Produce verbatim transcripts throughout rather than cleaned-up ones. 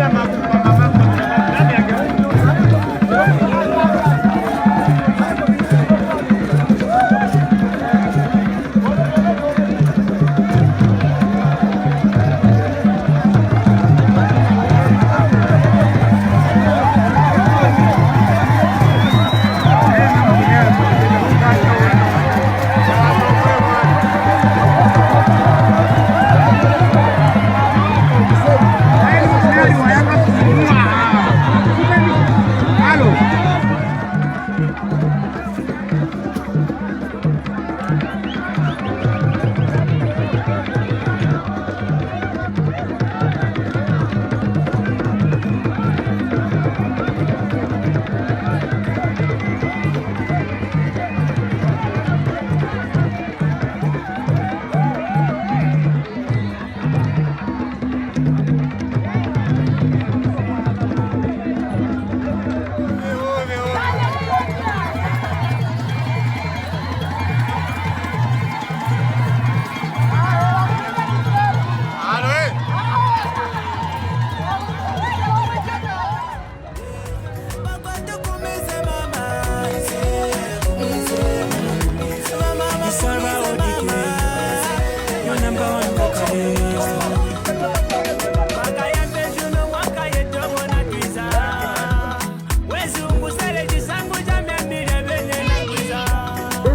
It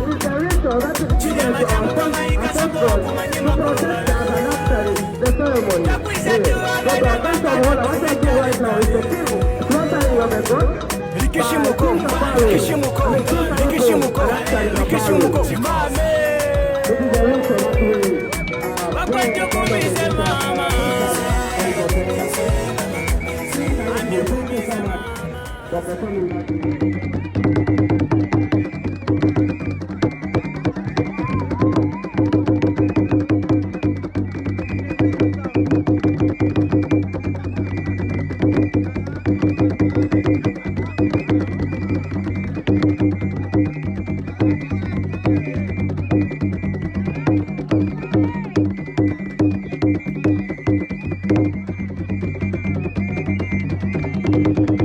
is the reason that is given to our sons and daughters to protect and administer the ceremony. Here, but the first of all, I want to do right now is the king slaughtering of the goat. Rikishimoko, rikishimoko, rikishimoko, rikishimoko. It is the reason that we, uh, pray for the